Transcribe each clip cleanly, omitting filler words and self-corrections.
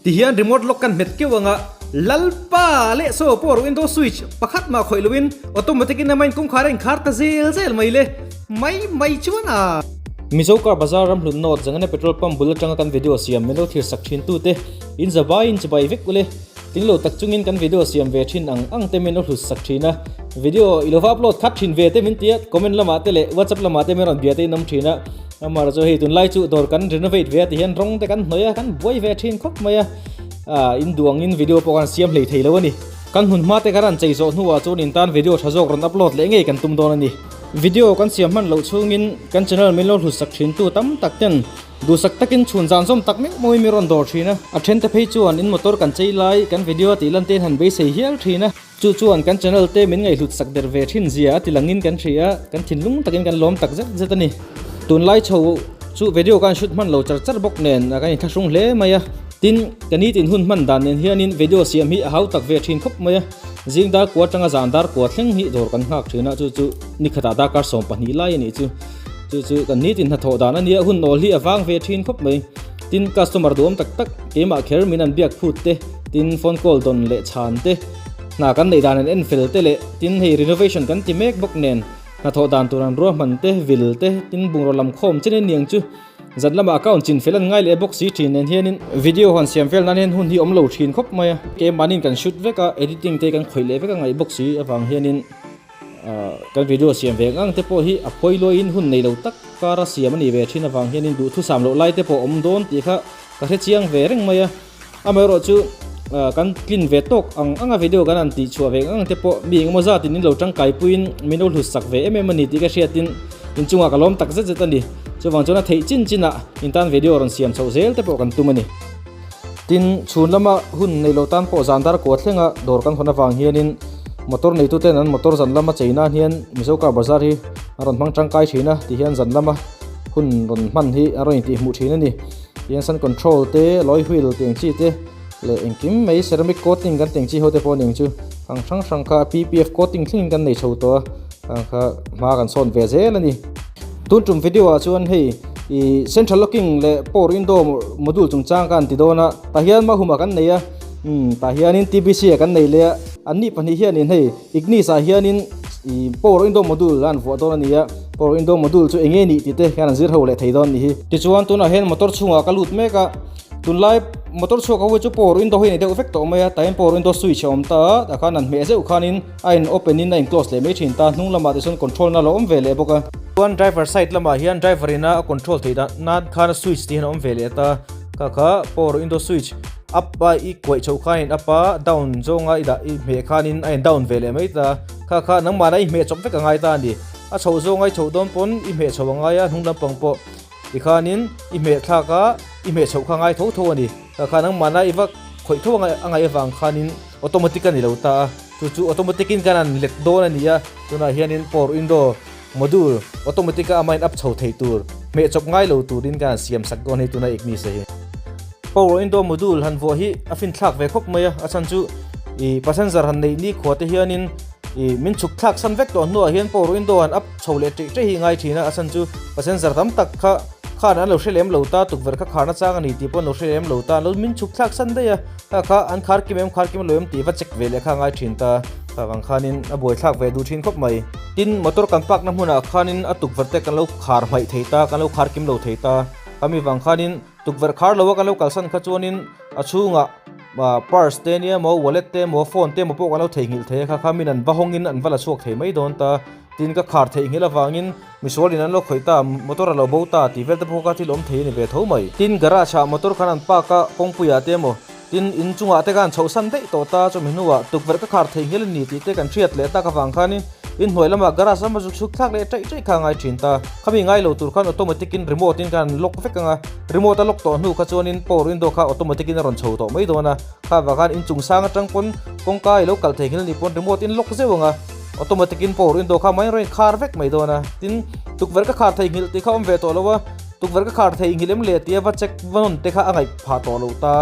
Tihian remote lock kan hmet keuh anga Lalpa leh saw power window switch pakhat mah khawih loin automatic in amain kawngkhar a inkhar ta zel zel mai le mai mai chuan a. Mizo car bazar ram hlut nawt zangana petrol pump bul atanga kan video siam min lo thlir sak thin tute in zabai in chibai vek ule tling lo tak chungin kan video siam ve thin ang ang te min lo hlut sak thin a video i lova upload khat thin ve te min tia comment lamah te leh whatsapp lamah te min rawn bia te in awm thin a. Amar chu hei tunlai chu dawr kan renovate ve a ti hian rawng te kan hnawih a, kan buai ve thin khawp mai a, ah in duh angin video pawh kan siam hlei thei lo a ni. Kan hmun hma te kan rawn chei zawh hnuah chuan in tan video tha zawk rawn upload leh ngei kan tum dawn a ni. Video kan siam hman loh chhungin kan channel min lo hlut sak thin tu tam tak ten duhsak takin chhun zan zawm tak meuh meuhin min rawn dawr thin a, a then te phei chuan in motor kan chei lai kan video a tih lan te in han beisei hial thin a. Chu chuan kan channel te min ngaihhlut sak der ve thin zia a ti langin kan hria a, kan thinlung takin kan lawm tak zet zet a ni. Tunlai chho chu video kan shoot hman lo char char bawk nen kan inthlahrung hle mai a. Tin, ka nitin hun hman dan nen hianin video siam hi a hau tak ve thin khawp mai a. Zing dar kua atanga zan dar kua thleng hi dawr kan nghak thin a, chu chu nikhatah darkar 12 lai a nih chu. Chu chu kan nitin hnathawh dan a nia, hun nawl hi a vang ve thin khawp mai. Tin, customer duhawm tak tak keimah kher min an biak phut te, tin phone call dawn leh chhan te, hna kan neih dan an en fel te leh tin hei renovation kan ti mek bawk nen hnathawh dan tur an ruahman te, vil te, tin bungraw lam khawm chen in niang chu zan lamah account chin fel an ngai leh bawk si thin nen hianin video hawn siam vel nan hian hun hi awm lo thin khawp mai a, keimahniin kan shoot vek a, editing te kan khawih leh vek a ngaih bawk si avang hianin. Kan video siam ve ngang te pawh hi a phawi luaiin hun nei lo tak kara siam a nih ve thin avang hianin duhthusam loh lai te pawh awm dawn tih kha ka hre chiang ve reng mai a. Amaherawh chu kan tlin ve tawk ang anga video kan han tih chhuah ve ngang te pawh mi engemaw zatin in lo tangkai puiin min lo hlut sak ve em em a ni tih ka hriatin inchungah ka lawm tak zet zet a ni. Chuvang chuan a theih chin chinah in tan video rawn siam chhoh zel te pawh kan tum a ni. Tin, chhun lama hun nei lo tan pawh zan dar kua thlenga dawr kan hawn avang hianin motor neituten an motor zan lama chei nan hian Mizo car bazar hi a rawn hmang tangkai thin a tihian zan lama hun rawn hman hi a rawn intihhmuh thin a ni. Tihian sun control te, alloy wheel tih ang chi te leh engkim mai ceramic coating kan tih ang chi ho te pawh a ni ang chu. Ang hrang hrang kha PPF coating thlengin kan nei chho tawh a, ang kha hma kan sawn ve zel a ni. Tun tum video ah chuan hei ih central locking leh power window module chungchang kha an ti dawn a tah hian mahuma kan nei a umm tah hianin T_B_C ah kan nei leh a an nih pahnih hianin hei ignis ah hianin ih power window module a an vuah dawn a ni a power window module chu eng nge nih tih te hian an zir ho leh thei dawn a nih hi. Tichuan tunah hian motor chhungah ka lut mek a tunlai motor chhuak ho hi chu power window hi a ni deuh vek tawh mai a tah hian power window switch a awm ta a tah khan an hmeh zeuh khanin A in open in a in close leh mai thin ta, hnung lamah te chuan control na lo awm ve leh bawk a. Chuan driver side lamah hian driver in a control theih dan nan khan switch te hian a awm ve leh ta, kha kha power window switch up a i kuaih chhoh khan in up a down zawnga i dah i hmeh khanin a in down ve leh mai ta, kha kha nangmahna i hmeh chawp vek a ngai ta a ni, a chhoh zawnga i chhoh dawn pawn i hmeh chhoh a ngai a hnung lampang pawh tikhanin i hmeh thlak a i hmeh chhoh kha a ngai tho tho a ni, kha kha nangmahna i va khawih tho a ngaih avang khanin. Automatic a ni lo ta a, chu chu automatic in kan han let dawn a ni a, tunah hianin power window module automatic a amahin up chho thei tur, hmeh chawp ngai lo turin kan han siam sak dawn hei tuna Ignis a hi. Power window module han vuah hi a fin thlak ve khawp mai a, a chhan chu ih passenger han neih ni khua te hianin ih min chhuk thlak san vek tawh hnuah hian power window han up chho leh ṭih ṭih hi ngai ṭhin a, a chhan chu passenger tam tak kha khan an lo hre lem lo ta, tukverh kha khar nachang a ni tih pawh an lo hre lem lo ta, an lo min chhuk thlak san daih a. Kha kha an khar kim em khar kim lo em tih va check ve leh kha a ngai thin ta. Kha vang khanin a buai thlak ve duh thin khawp mai. Tin, motor kan park na hmunah khanin a tukverh te kan lo khar hmaih thei ta, kan lo khar kim lo thei ta. Khami vang khanin tukverh khar lo a kan lo kalsan kha chuanin a chhungah purse te nia maw, wallet te maw, phone te maw pawh kan lo theihnghilh thei a, kha kha min an va hawngin an va la chhuak thei mai dawn ta. Tin, ka khar theihnghilh avangin Misual in an lo khawih ta, motor a lo bo ta tih vel te pawh kha thil awm thei a ni ve tho mai. Tin, garage ah motor khan an park a, kawngpui ah te emaw, tin, in chungah te khan chhoh san daih tawh ta, chumi hnuah tukverh ka khar thei ngel a ni tih te kan hriat leh tak avang khanin in hnuai lamah garage lama zuk chhuk thlak leh ṭaih ṭaih kha a ngai ṭhin ta. Khami ngai lo tur khan automatic in remote in khan an lock vek ang a, remote a lock tawh hnu kha chuanin power window kha automatic in a rawn chho tawh mai dawn a, kha vang khan in chung sang atang pawn kawngka i lo kal thei ngel a nih pawn remote in lock zeuh ang a. Automatic in power window kha mai rawn khar vek mai dawn a, tin tukverh ka khar theihnghilh tih kha awm ve tawh lo a, tukverh ka khar theihnghilh em le tia va check va nawn te kha a ngaih phah tawh lo ta,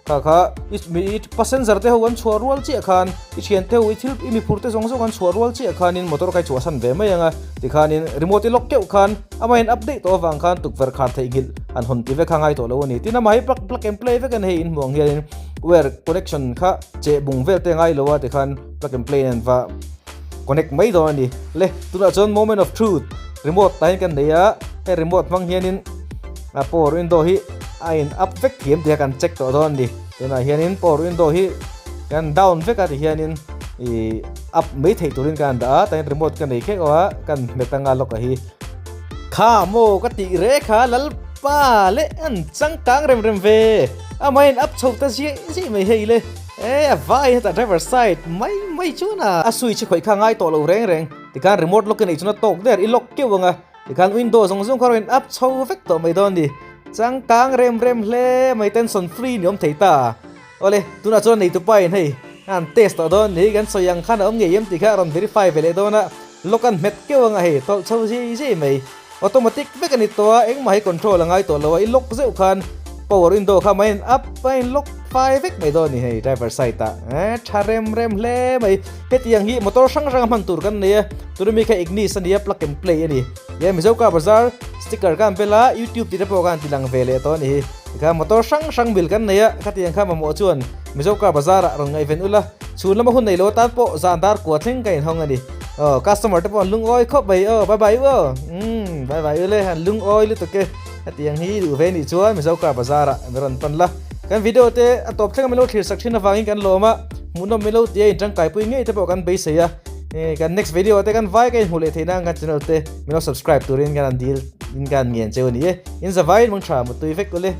kha kha i mi i passenger te ho an chhuah rual chiah khan i thian te ho i thil i mi phur te zawng zawng an chhuah rual chiah khanin motor kha i chhuahsan ve mai ang a, tikhanin remote i lock keuh khan amahin update tawh avang khan tukverh khar theihnghilh. han hawn ti vek kha ngai tawh lo a ni. Tin amah hi plug plug and play vek a ni hei inhmuh ang hianin wire connection kha cheh bung vel te a ngai lo a tikhan plug and play in an va connect mai dawn a ni. Le tunah chuan moment of truth remote tah hian kan nei a, hei remote hmang hianin a power window hi a in up vek thiam tih kha kan check tawh dawn a ni. Tunah hianin power window hi kan down vek a tihianin ih up mai theih turin kan dah a, tah hian remote ka nei khek a kan hmet anga lock a hi. Kha maw ka tih reh kha Lalpa leh an changkang rem rem ve amahin up chho ta ziah ziah mai hei le e a vai hetah driver side mai mai chuan a a switch hi khawih kha ngai tawh lo reng reng tikhan remote lock i neih chuan a tawk der i lock keuh ang a tikhan window zawng zawng kha rawn up chho vek tawh mai dawn a ni changkang rem rem hle mai tension free ni awm thei ta. Awle, tunah chuan neitupa in hei an test tawh dawn ni, kan sawi ang khan a awm ngei em tih kha a rawn verify ve leh dawn a, lock an hmet keuh anga hei tawlh chho zei zei mai. Automatic vek a ni tawh a, engmah hi control a ngai tawh lo a, i lock zeuh khan power window kha mai in up a in lock fai vek mai dawn a ni hei driver side ah eh tha rem rem hle mai. Hetiang hi motor hrang hrang a hman tur kan nei a, tuna mi kha Ignis a ni a, plug and play a ni. Ye Mizo car bazar sticker ka an bel a, YouTube tih te pawh khan ti lang ve leh tawh a ni hi. Tikha motor hrang hrang bil kan nei a, khatiang kha mamawh chuan Mizo car bazar ah rawn ngaihven ula, chhun lama hun nei lo atan pawh zan dar kua thleng ka inhawng a ni. Aw customer te pawh an lungawi khawp mai aw bye bye u aw umm bye bye u le an lungawi lutuk e. Hetiang hi duh ve nih chuan Mizo car bazar ah mi rawn pan la. Kan video te a tawp thleng a min lo thlir sak thin avangin kan lawm a, hmuhnawm min lo tia intangkaipui ngei te pawh kan beisei a. Kan next video te kan vai ka inhmuh leh theih nan kan channel te min lo subscribe turin kan han deal in kan ngen cheu a ni e. In zavaiin mangtha mutui vek ule.